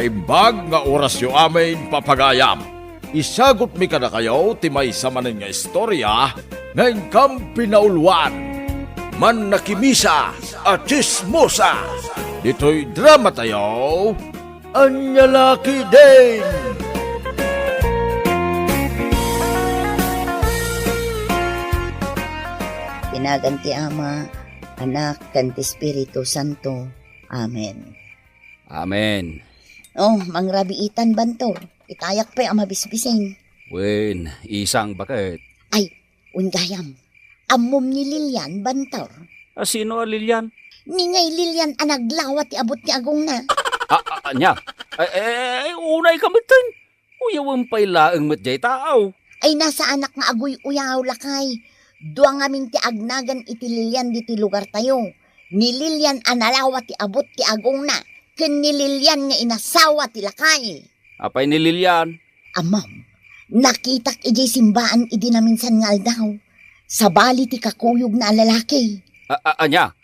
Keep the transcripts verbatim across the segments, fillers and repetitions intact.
Imbag nga orasyo amin, papagayam. Isagutmi kadakayo ti maysa manen nga istorya nga inkam pinauluan. Mannakimisa a Chismosa. Ditoy dramatayo, Ania La Ketdin. Iti nagan ti Ama, Anak, ken ti Espiritu Santo. Amen. Amen. Oh, mangrabiitan, Bantor. Itayak pay a mabisbising. Wen, isang baket. Ay, wen gayam. Ammom ni Lilian, Bantor? A, sino a Lilian? Ni ngay Lilian a naglawa ti abut ti agongna. A, a, ania? Ay, ay, ay, unay ka metten. Uyawem pay laeng met jay taaw. Ay, nasaanak nga aguy-uyaw, lakay. Dua ngamin ti agnagan iti Lilian ditoy lugartayo. Ni Lilian a nalawa ti abut ti agongna, ken ni Lilian nga inasawa ti lakay. Apay ni Lilian? Ammom, nakitak idiay simbaan idi naminsan nga aldaw. Sabali ti kakuyogna a lalaki. A, a, ania?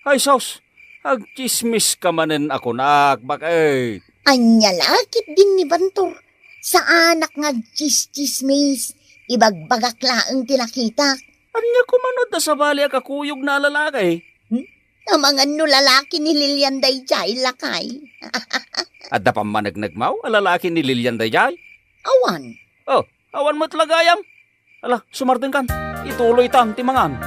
Ay sus, agtsismis ka manen a kunak, baket. Ania la ketdin ni Bantor? Saanak nga agtsistsismis. Ibagbagak laeng ti nakitak. Ania koma no adda sabali a kakuyogna a lalaki? Hmm? Amangan no lalaki ni Lilian daydiay, lakay. Adda pammaneknekmaw a lalaki ni Lilian daydiay? Awan. Oh, awan met la gayam. Ala, sumardengkan. Ituloytan ti mangan.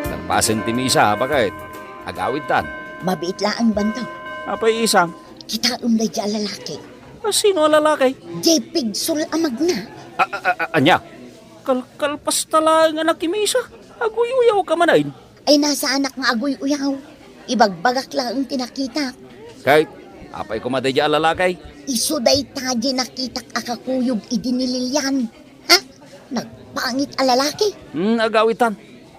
Kalpasen ti misa, baket. Agawidtan. Mabiit laeng, Bantor. Apay, isang? Kitaem daydiay a lalaki. A, sino a lalaki? Jay pigsol a magna. A, a, a, a, ania? Kalkalpasta laeng a nakimisa. Aguy-uyaw ka manen. Ay, nasaanak nga aguy-uyaw. Ibagbagak laeng ti nakitak. Ket, apay koma daydiay a lalaki? Isu dayta jay nakitak a kakuyog idi ni Lilian. Ha? Nagpangit a lalaki? Hmm, agawitan.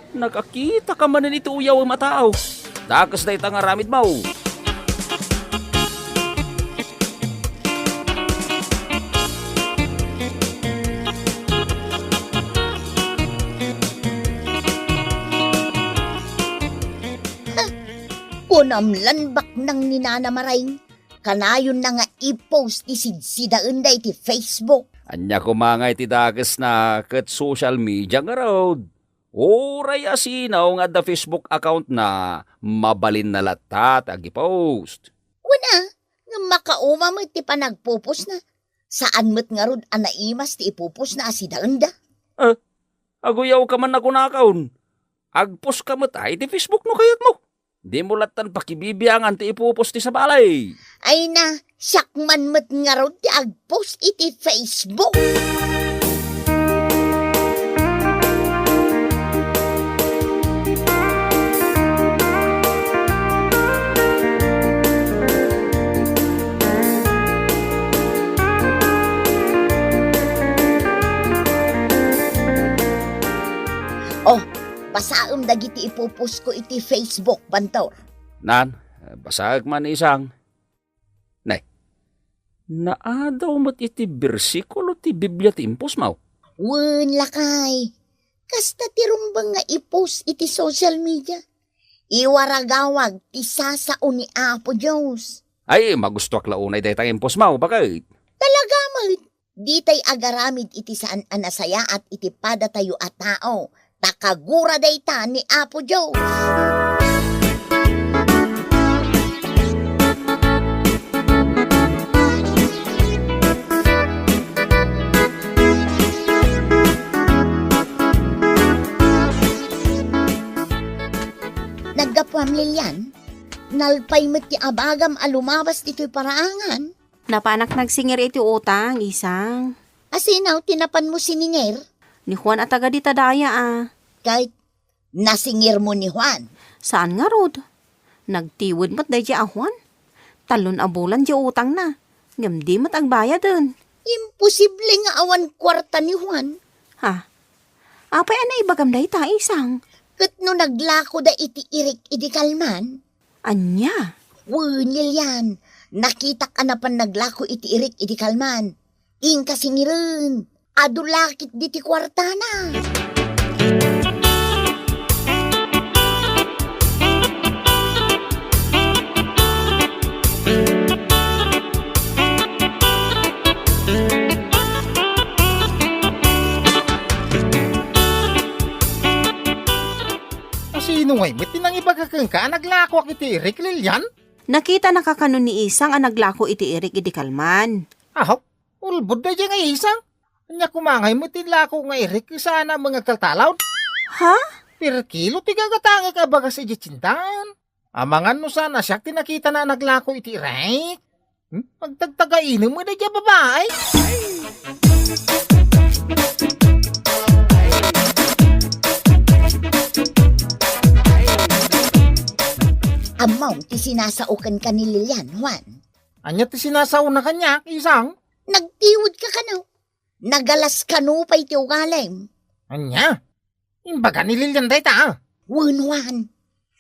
Nakakita ka manen iti uyawem a tao. Dakes dayta nga aramidmo. Ha? Kunam lan baknang ni Nana Maring, kanayonna nga i-post ti sidsidaenda iti Facebook. Ania koma nga iti dakesna ket social media ngarud? Uray asino nga adda Facebook account na, mabalinna latta ti agi-post. Kuna, nga makauma met ti panagpupostna. Saan met ngarud a naimas ti ipupostna a sidaenda. Eh, aguyaw ka man a kunakon. Agpost ka met ay iti Facebook no kayatmo. Dimo lattan pakibibiangan ti ipupos ti sabali. Ay na, siak man met ngarud ti agpost iti Facebook. Oh, basaem dagiti ipupos ko iti Facebook, Bantor. Nan, basaek man, isang. Nay, naadaw met iti bersikulo ti Biblia ti impos, maw? Wen, lakay. Kasta ti rumbeng nga ipos iti social media. Iwaragawag ti sasao ni Apo Dios. Ay, magustoak la unay dayta nga impos, maw, baket. Talaga met. Ditay agaramid iti saan a nasayaat iti padatayo a tao, ta kagura dayta ni Apo Dios. Naggapuam, Lilian, nalpay met ti abagam a lumabas ditoy paraangan. Napanak nagsingir iti utang, isang. Asino ti napanmo siningir? Ni Juan a taga dita daya a. Ket nasingirmo ni Juan? Saan ngarud. Nagtiwed met daydi a Juan. Tallon a bulan di utangna, ngem di met agbayaden. Imposible nga awan kuarta ni Juan. Ha? Apay a naibagam dayta, isang? Ket no naglakoda iti irik idi kalman? Ania? Wen, Lilian, Nakitak a napan naglako iti irik idi kalman. Inka singiren. Adu la ketdi ti kuartana. Asino ngay met ti nangibaga kenka a naglakoak iti irik, Lilian? Nakitanaka kano ni Isang a naglako iti irik idi kalman. Aho, ulbod daydiay nga Isang. Ania koma ngay met ti lako nga irik, saan a mangagtaltalon? Ha? Pirkilo ti gagatangek a bagas idiay tiendahan. Amangan no saan a siak ti nakitana a naglako iti irik. Hmm? Agtagtagainem met daydiay a babai. Ammom ti sinasao kenka ni Lilian, Juan. Ania ti sinasaona kaniak, Isang? Nagtiwedka kano. Nagalas kano pay ti ugalim. Ania? Imbaga ni Lilian dayta, a? Wen, Juan.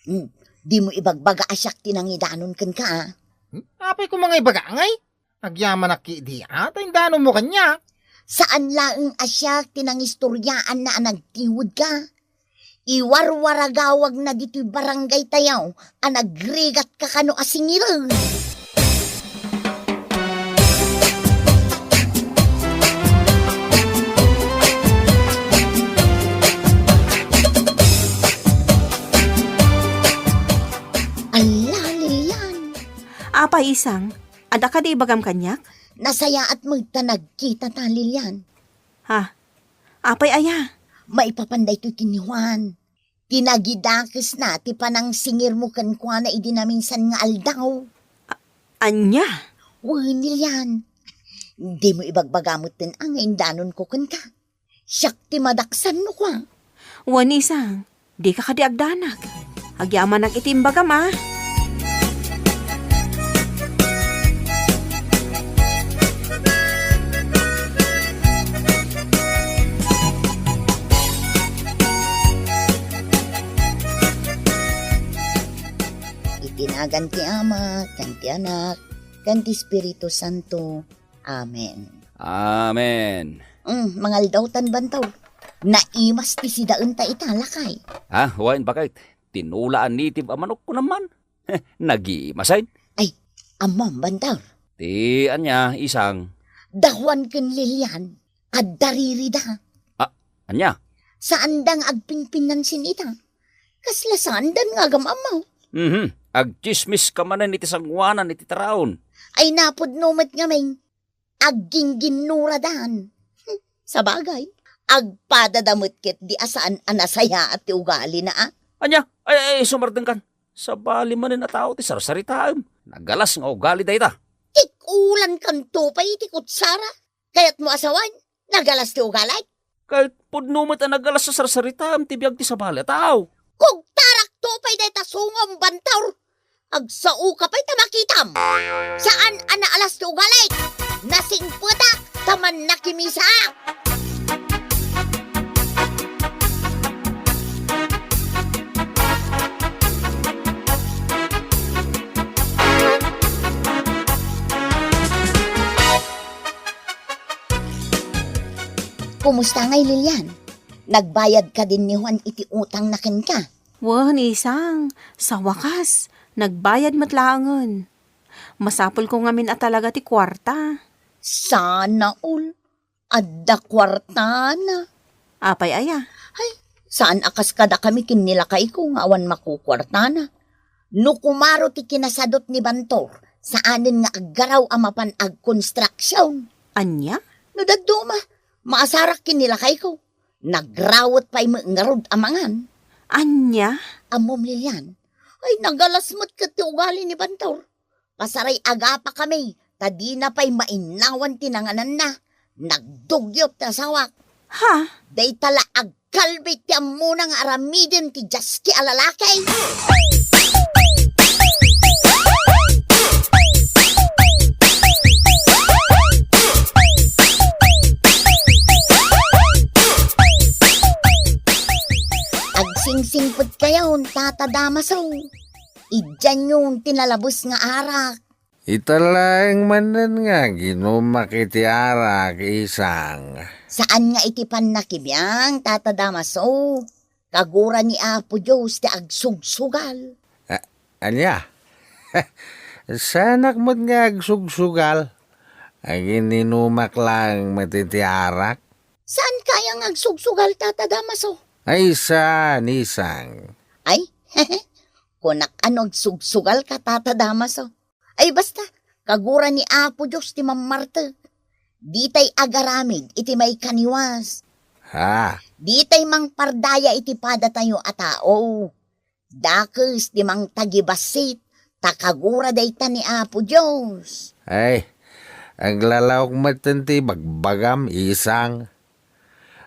Hmm, dimo ibagbaga a siak ti nangidanon kenka, a? Hmm? Apay koma nga ibaga ngay? Agyamanak ketdi, a, ta indanonmo kaniak. Saan laeng a siak ti nangistoriaanna a nagtiwedka. Iwarwaragawagna ditoy barangaytayo a nagrigatka kano a singiren. Ala, Lilian. Apay, Isang, adda kadi ibagam kaniak? Nasayaat met ta nagkitata, Lilian. Ha? Apay aya? Maipapan daytoy ken ni Juan. Ti nagidakesna ti panangsingirmo kenkuana idi naminsan nga aldaw. A-, ania? Wen, Lilian. Dimo ibagbaga metten a nga indanonko kenka. Siak ti madaksan no kua. Wen, Isang, dika kadi agdanak. Agyamanak iti imbagam, a. Iti nagan ti Ama, ken ti Anak, ken ti Espiritu Santo. Amen. Amen. Mm, mangaldawtan, Bantaw. Naimas ti sidaenta ita, lakay. Ah, wen, baket. Tinula a native a manok ko naman. Nagimasen. Ay, ammom, Bantaw. Ti ania, Isang? Da Juan ken Lilian, adda ririda. Ah, ania? Saanda nga agpinpinansin ita. Kasla saanda nga agam-ammo. Mhm. Agtsismis ka manen iti sangoanan iti taraon. Ay, napudno met ngamin. Aggingginnuradan. Hmm, sabagay, agpadada met ketdi a saan a nasayaat ti ugalina, a. Ania? Ay, ay, sumardengkan. Sabali manen a tao ti sarsaritaem. Nagalas nga ugali dayta. Tikulankanto pay iti kutsara. Kayatmo a sawen, nagalas ti ugalim. Ket pudno met a nagalas a sarsaritaem ti biag ti sabali a tao. Kugtarakto pay dayta sungom, Bantaw. Agsaoka pay ta makitam. Saan a naalas ti ugalim. Nasingpetak ta mannakimisaak. Kumusta ngay, Lilian? Nagbayad kadin ni Juan iti utangna kenka? Wen, Isang, sa wakas, nagbayad met laengen. Masapulko ngamin a talaga ti kuarta. Sana all. Adda kuartana. Apay aya? Ay, saan a kas kadakami ken ni lakayko nga awan makukuartana. No kumaro ti kinasadot ni Bantaw, saanen nga aggaraw a mapan agkonstruksion. Ania? No dadduma, maasarak ken ni lakayko. Nagrawet pay met ngarud a mangan. Ania? Ammom, Lilian. Ay, nagalas met ket ti ugali ni Bantaw. Pasaray-agapakami, ta dina pay mainnawan ti nangananna. Nagdugyot ti asawak. Ha? Dayta la agkalbit ti ammona nga aramiden ti jaski a lalaki. Agsingsingpetkayon, Tata Damaso. Idianyon ti nalabes nga arak. Ita laeng manen nga aginumak iti arak, isang. Saan nga iti pannakibiang, Tata Damaso. Kagura ni Apo Dios ti agsugsugal. A-, ania? Saanak met nga agsugsugal? Agininumak laeng met iti arak. Saan kaya nga agsugsugal, Tata Damaso? Ay, saan, isang? Ay, kunak ano agsugsugal ka, Tata Damaso. Ay, basta, kagura ni Apo Dios ti mammartek. Ditay agaramid iti maikaniwas. Ha? Ditay mangpardaya iti padatayo a tao. Dakes ti mangtagibassit, ta kagura dayta ni Apo Dios. Ay, aglalaok metten ti bagbagam, isang.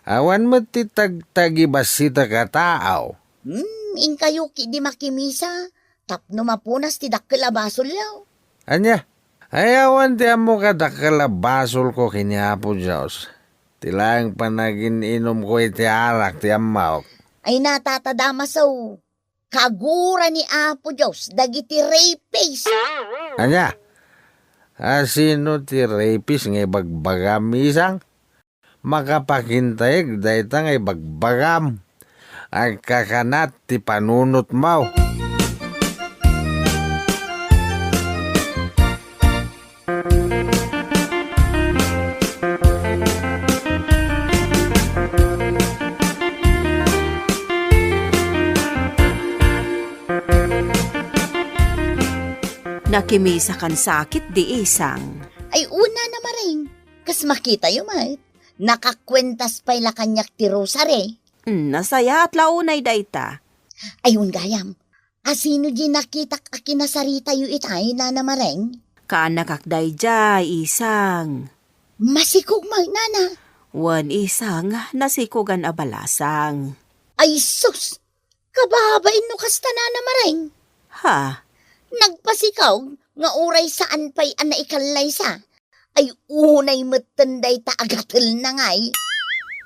Awan met ti tagtagibassitak a tao. Hmm, inkayo ketdi makimisa, tapno mapunas ti dakkel a basolyo. Ania? Ay, awan ti ammok a dakkel a basolko ken ni Apo Dios. Ti laeng panagin-inumko iti arak ti ammok. Ay, Tata Damaso, kagura ni Apo Dios dagiti rapist. Ania? A, sino ti rapist nga ibagbagam, isang? Makapakintayek dayta nga ibagbagam. Agkakanat ti panunotmo. Nakimisakan sakit di isang. Ay, una na, Maring. Kas makitayo met, nakakuentas pay la kaniak ti rosary. Hmm, nasayaat la unay dayta. Ay, wen gayam, asino di nakitak a kinasaritayo itay, Nana Maring? Kaanakak daydiay, isang. Masikog met, Nana. Wen, isang, nasikogan a balasang. Ay, sus! Kababain no kasta, Nana Maring. Ha? Nagpasikog nga uray saan pay a naikallaysa. Ay, unay metten dayta a gatelna ngay.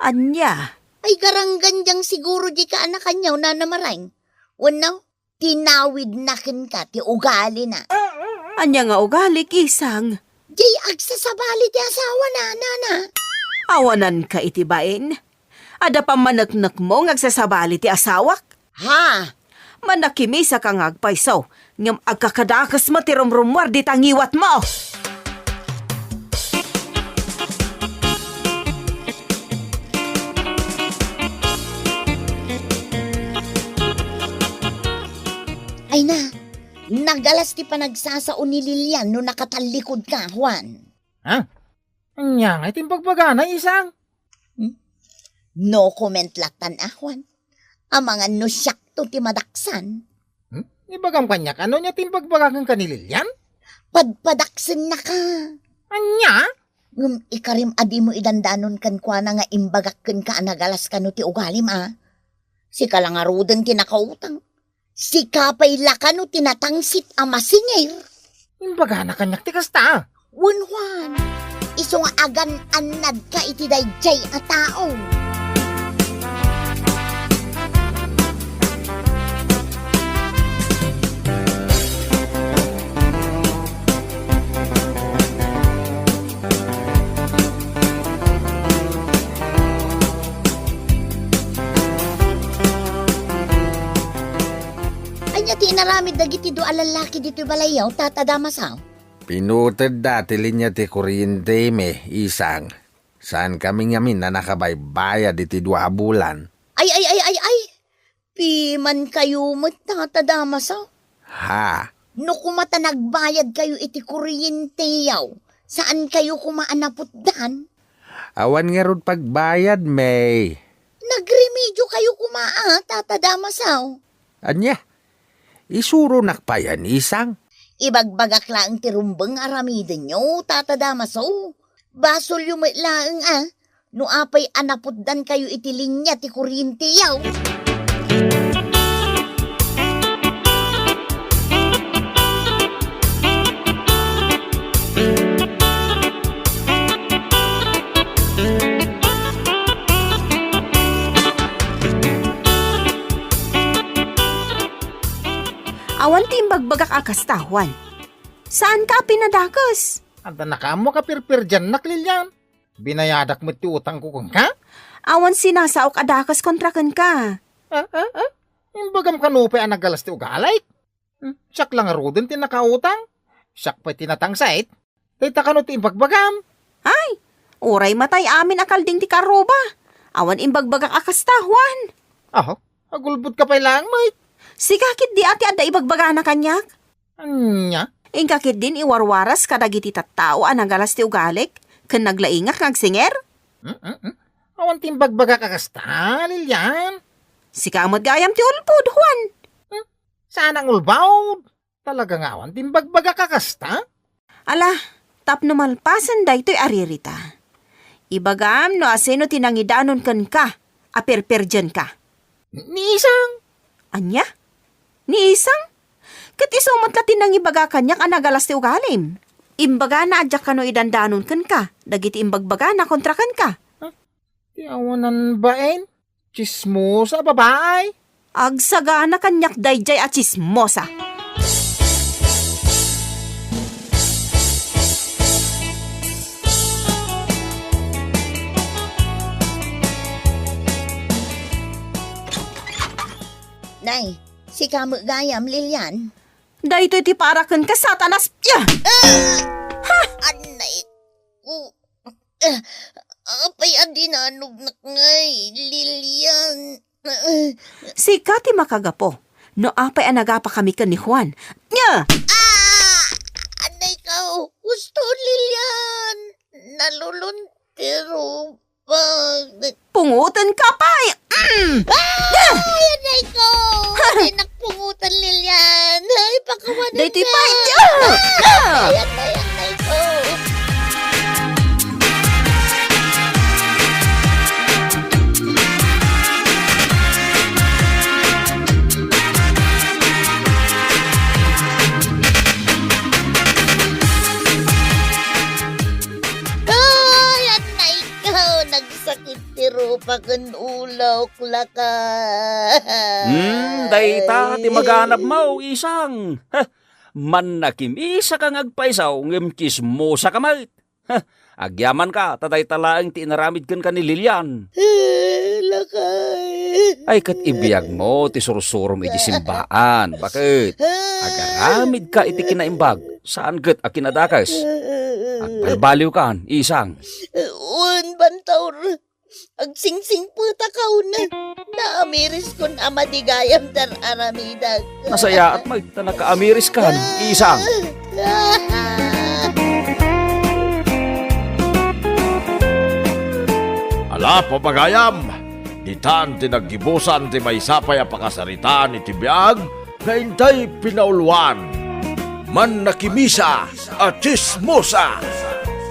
Ania? Ay, garanggandiang siguro di kaanakanyo, Nana Maring. Wenno, tinawidna kenka ti ugalina. Ania nga ugali, isang? Di agsasabali ti asawana, Nana. Awananka iti bain? Adda pammaneknekmo nga agsasabali ti asawak? Ha? Manakimisaka nga agpayso, ngem agkakadakesmo ti rumrummuar dita ngiwatmo! Ay na, nagalas ti panagsasao ni Lilian no nakatallikod ka, Juan. Ha? Ania nga iti imbagbagana, isang? Hmm? No comment latan a, Juan. Amangan no siakto ti madaksan. Hmm? Ibagam kaniak, ano nia ti imbagbaga kenka ni Lilian? Padpadaksennaka. Ania? Ngem ikarim a dimo idandanon kenkuana nga imbagak kenka a nagalas kano ti ugalim, a? Sika la ngaruden ti nakautang. Sika pay la kano ti natangsit a masingir. Imbagana kaniak ti kasta. Wen, Juan, isu nga agan-annadka iti daydiay a tao. Ania ti inaramid dagiti dua a lallaki ditoy balayyo, Tata Damaso? Pinutedda ti linia ti kuryentemi, isang. Saankami ngamin a nakabaybayad iti dua a bulan. Ay, ay, ay, ay, ay! Pimankayo met, Tata Damaso. Ha? No koma ta nagbayadkayo iti kuryente, yaw, saankayo koma a naputdan? Awan ngarud pagbayad, May. Nagremediokayo koma, a, Tata Damaso. Ania? Isuronak payen, isang? Ibagbagak laeng ti rumbeng a aramidenyo, Tata Damaso. Basolyo met laeng, a, no apay a naputdankayo iti linia ti kuryente, yaw. Awan ti imbagbagak a kasta, Juan. Saanka a pinadakes? Adda nakaammo a pirpirdiannak, Lilian. Binayadak met ti utangko kenka. Awan sinasaok a dakes kontra kenka. Ah, ah, ah. Imbagam kano pay a nagalas ti ugalik? Hmm, siak la ngaruden ti nakautang. Siak pay ti natangsit. Dayta kano ti imbagbagam? Ay, uray matay amin a kalding ti karruba. Awan imbagbagak a kasta, Juan. Aho, agulbodka pay laeng met. Sika ketdi a ti adda ibagbagana kaniak. Ania? Inka ketdin iwarwaras kadagiti tattao a nagalas ti ugalik ken naglaingak nga agsinger? Mm, mm, mm. Awan ti imbagbagak a kasta, Lilian. Sika met gayam ti ulbod, Juan. Hmm? Saan ang ulbod? Talaga nga awan ti imbagbagak a kasta? Ala, tapno malpasen daytoy a ririta, ibagam no asino ti nangidanon kenka a pirpirdianka. Ni Isang. Ania? Ni Isang? Ket isu met la ti nangibaga kaniak a nagalas ti ugalim. Imbagana a diak kano idandanon kenka dagiti imbagbagana kontra kenka. Ti awanan bain? Tsismosa a babae? Agsagana kaniak daydiay a tsismosa. Nay, sika met gayam, Lilian? Daytoy ti para kenka, Satanas! Ah! Ha! Anay ko. Ah, apay a dinanognak ngay, Lilian? Sika ti makagapu. No apay a nagapakami ken ni Juan. Nya! Ah! Anay ka, husto, Lilian. Nalulon ti rupag. Pungotenka pay! Mm! Ay, anay ko! Dinak pungoten, Lilian. Ay, pakawanan Daytoy na. Pay! Ah! Ah! Ay, anay, anay ko! Ay, anay ko! Nagsakit ti rupa ken ulok, laka. Hmm, dayta ti maganabmo, Isang. Heh, mannakimisaka nga agpayso ngem tsismosaka met. Heh, agyamanka ta dayta laeng ti inaramid kenka ni Lilian. Eh, lakay. Ay, ket ibiyagmo ti sursurom iti simbaan. Baket? Agaramidka iti kinaimbag, saan ket a kinadakes. Agbalbaliwkan, Isang. Wen, Bantaur. Agsingsingpetaka una. Naamireskon a madi gayam ti ar-aramidak. Nasayaat met ta nakaamireskan, Isang. Ala, papagayam, ditan ti naggibusan ti maysa pay a pakasaritaan iti biag nga intay pinauluan. Mannakimisa a Tsismosa.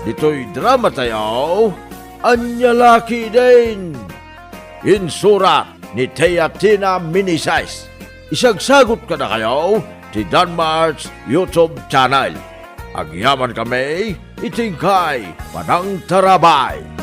Ditoy drama tayo, Ania la ketdin? Insurat ni Teatina Meneses. Isagsagut kadakayo ti Danmart's YouTube channel. Agyamankami iti inkay panangtarabay.